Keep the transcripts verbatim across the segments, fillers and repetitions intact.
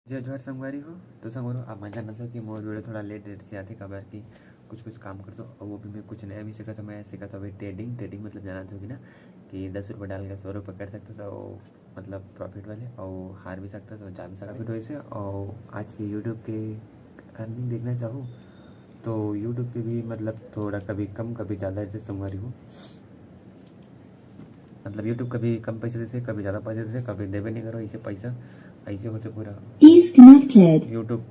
जय जोहार संगवारी हो। तो संगवारी हो, आप मन जानत हो कि मोर video थोड़ा late late से आथे, काबर कि कुछ कुछ काम करथों, अउ वो भी मैं कुछ नया भी सीखत हों। मैं सीखत हों अभी trading। Trading मतलब जानत हो कि ना, कि दस रुपये डाल के सौ रुपये कर सकथस, अउ मतलब profit वाले, अउ हार भी सकथस अउ जा भी सकथस। Profit वैसे, अउ आज के YouTube के earning देखना चाहो तो YouTube के भी मतलब थोड़ा कभी कम कभी ज़्यादा रहथे संगवारी हो। मतलब YouTube कभी कम पैसा देथे, कभी ज़्यादा पैसा देथे, कभी देबे नहीं करो ऐसे पैसा, ऐसे होथे पूरा। Is connected। YouTube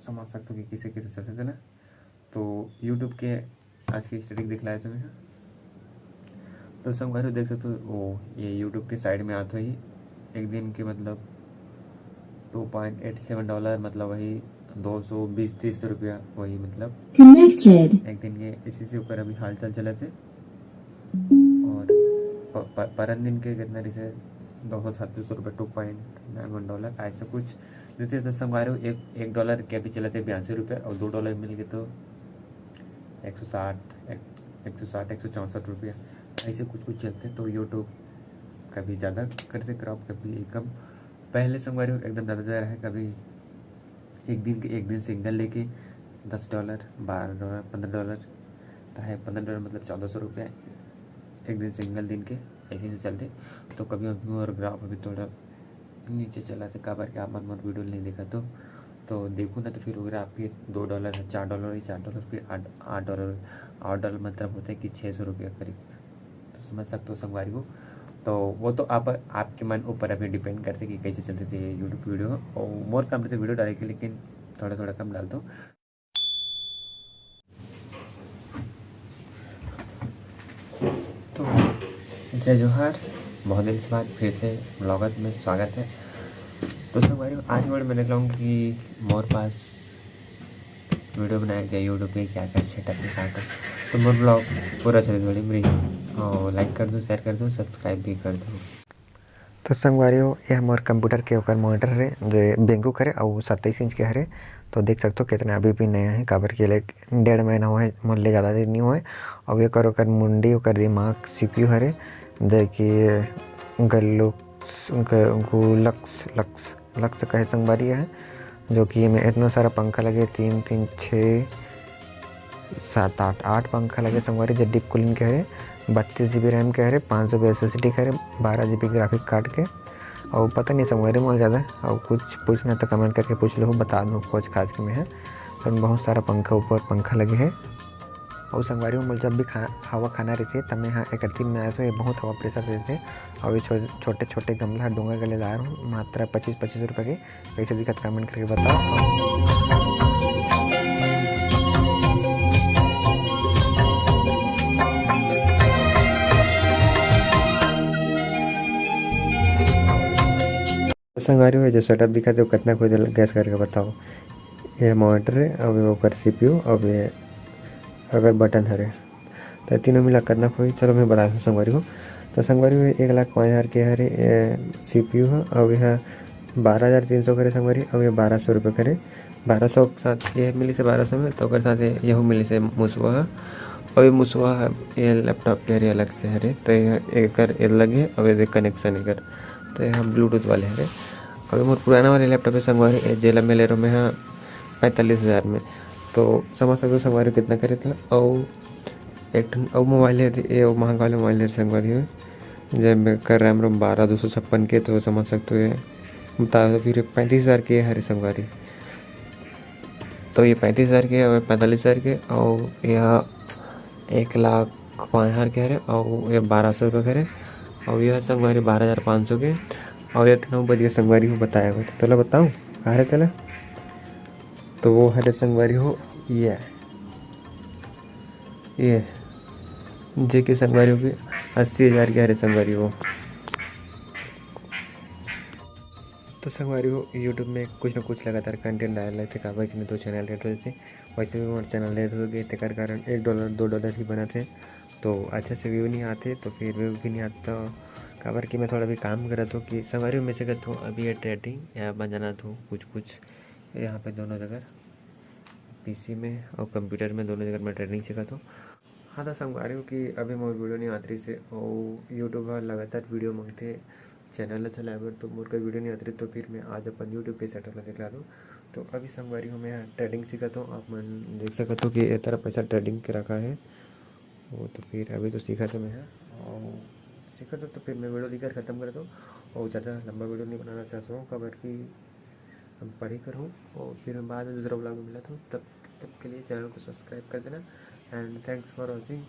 समझ सकते हो कि किसे किसे चलते थे ना। तो YouTube के आज के statistic दिखलाए तुम्हें। तो संगवारी हो देख सकते हो, वो ये YouTube के side में आते ही एक दिन के मतलब two point eight seven dollar, मतलब वही दो सौ बीस तीस रुपया, वही मतलब Connected। एक दिन के इसी से ऊपर अभी हालचाल चलत हे। और प-, प-, परन दिन के कितना रहिसे, दो सौ छत्तीस रुपये, टू पॉइंट नाइन वन डॉलर, ऐसे कुछ। जैसे तो संगवारी हो, एक एक डॉलर के अभी चलत हे बयासी रुपये, और दो डॉलर मिल गए तो एक सौ साठ, एक एक सौ साठ, एक सौ चौंसठ रुपया, ऐसे कुछ कुछ चलते। तो YouTube कभी ज़्यादा करते crop, कभी कम। पहले संगवारी हो एकदम ज़्यादा ज़्यादा रहे, कभी एक दिन के, एक दिन single लेके दस डॉलर, बारह डॉलर, पन्द्रह डॉलर, चाहे पन्द्रह डॉलर मतलब चौदह सौ रुपया एक दिन single दिन के, ऐसे से चलते। तो कभी अभी मोर graph अभी थोड़ा नीचे चलत हे, काबर कि आप मन मोर video नहीं देखत हो, तो देखो ना, तो फिर अगर आपके दो डॉलर है, चार डॉलर है, चार डॉलर, फिर आठ, आठ डॉलर, आठ डॉलर मतलब होता है कि छः सौ रुपया करीब। तो समझ सकते हो संगवारी हो, तो वो तो आप, आपके मन ऊपर अभी depend करते कि कैसे चलते थे ये YouTube video। और मोर काम रहते video डाले के, लेकिन थोड़ा थोड़ा कम डालता हूँ। तो जय जोहार, बहुत दिन से बाद फिर से vlog में स्वागत है। तो संगवारी हो, आज मैं निकलाऊँ कि मोर पास video बनाया गया YouTube पे, क्या क्या setup है, क्या क्या। तो मोर vlog पूरा चले थोड़ी मेरी, और like कर दो, share कर दो, subscribe भी कर दो। तो संगवारी हो, यह मोर computer के ओकर monitor हरे, जे Banggood हरे, अउ सत्ताईस इंच के हरे। तो देख सकते हो कितना अभी भी नया है, काबर के ले डेढ़ महीना हुआ है, मोर ले ज़्यादा दिन नहीं हुआ है। अउ एकर ओकर मुंडी, ओकर दिमाग CPU हरे, जे कि गल्लुक्स, ग-, गुलक्स, लक्स, लक्स कहे संगवारी है, जो कि एमे इतना सारा पंखा लगे, तीन, तीन, छः, सात, आठ, आठ पंखा लगे संगवारी, जे deep cooling के हरे, बत्तीस GB RAM के हरे, पाँच सौ SSD के हरे, बारह GB graphic card के। और पता नहीं संगवारी मोला ज़्यादा, और कुछ पूछना तो comment करके पूछ लो, बता दूँ खोज खाज के मैं है। तो बहुत सारा पंखा, ऊपर पंखा लगे है। और संगवारी हो, मोला जब भी खा-, हवा खाना रहथे, तब मैं यहाँ एकरती में आए, तो ये बहुत हवा pressure देथे। और ये छो-, छोटे छोटे गमला डोंगर गले ला रहूँ, मात्र पच्चीस, पच्चीस रुपये के। कैसे दिखत comment करके बताओ। तो संगवारी हो, जो setup दिखत हे, वो कितना खुद guess करके बताओ। ये monitor है, अब ये ओकर CPU, अब ये अगर button हरे, तो तीनों मिला कितना होही, चलो मैं बता दूँ संगवारी हो। तो संगवारी हो, एक लाख पाँच हज़ार के हरे, ए, CPU ह, अउ यह बारह हज़ार तीन सौ करे संगवारी, अउ ये बारह सौ रुपये करे। बारह सौ के साथ ये मिलिस हे बारह सौ में, तो ओकर साथ ये, यहू मिलिस हे मुसवा ह। अउ ये मुसवा ह, ये laptop के हरे अलग से हरे, तो ये एकर अलग हे, अउ ये connection एकर, तो ये हम Bluetooth वाले हरे। अउ ये मोर पुराना वाले laptop हे संगवारी, ये जेला मैं ले रहो मैं ह पैंतालीस हज़ार में। तो समझ सकते हो संगवारी कितना करे था। अउ एक ठन अउ mobile हे, ये अउ महंगा वाला mobile हे संगवारी हो, जेमे कर RAM रोम बारह दो सौ छप्पन के, तो समझ सकते हो ये बता दो। फिर पैंतीस हज़ार के हरे संगवारी, तो ये पैंतीस हज़ार के और पैंतालीस हज़ार के, और यह एक लाख पाँच हज़ार के हरे, और ये बारह सौ रुपये के हरे, और यह संगवारी बारह हज़ार पाँच सौ के, और ये ठन बच गए संगवारी हो बताए हुए, तो तोला बताऊँ का हरे तेला? तो वो हरे संगवारी हो, ये, ये, जे के संगवारी हो कि अस्सी हज़ार के हरे संगवारी हो। तो संगवारी हो, YouTube में कुछ ना कुछ लगातार content डाले लगथे, काबर कि नहीं तो channel dead हो जाथे। वैसे भी मोर channel dead हो गए, तेकर कारण एक डॉलर, दो डॉलर ही बनत हे, तो अच्छा से view नहीं आते, तो फिर view भी नहीं आता, तो काबर कि मैं थोड़ा भी काम करत हूँ कि संगवारी हो, मैं से कहत हूँ, अभी ये trading app में जानत हूँ कुछ कुछ, यहाँ पे दोनों जगह, PC में और computer में, दोनों जगह मैं trading सीखत हूँ। हाँ, तो संगवारी हो कि अभी मोर video नहीं आत रहिस हे, और YouTube ह लगातार video मांगथे, चैनल ला चलाए बर तो मोर कोई वीडियो नहीं आत रही, तो फिर मैं आज अपन YouTube के सेटअप ला दिखला दूँ। तो अभी संगवारी हो, मैं ट्रेडिंग सीखत हूँ। आप मन देख सकत हो कि ए तरह पैसा ट्रेडिंग के रखा है, वो तो फिर अभी तो सीखत हूँ मैं ह। और सीखत हूँ तो फिर मैं वीडियो लेकर ख़त्म करत हूँ और ज़्यादा लंबा वीडियो नहीं बनाना चाहता हूँ, काबर कि हम पढ़ाई करहूँ और फिर मैं बाद में दूसरा ब्लॉग में मिलत हूँ। तब तब के लिए चैनल को सब्सक्राइब कर देना। And thanks for watching।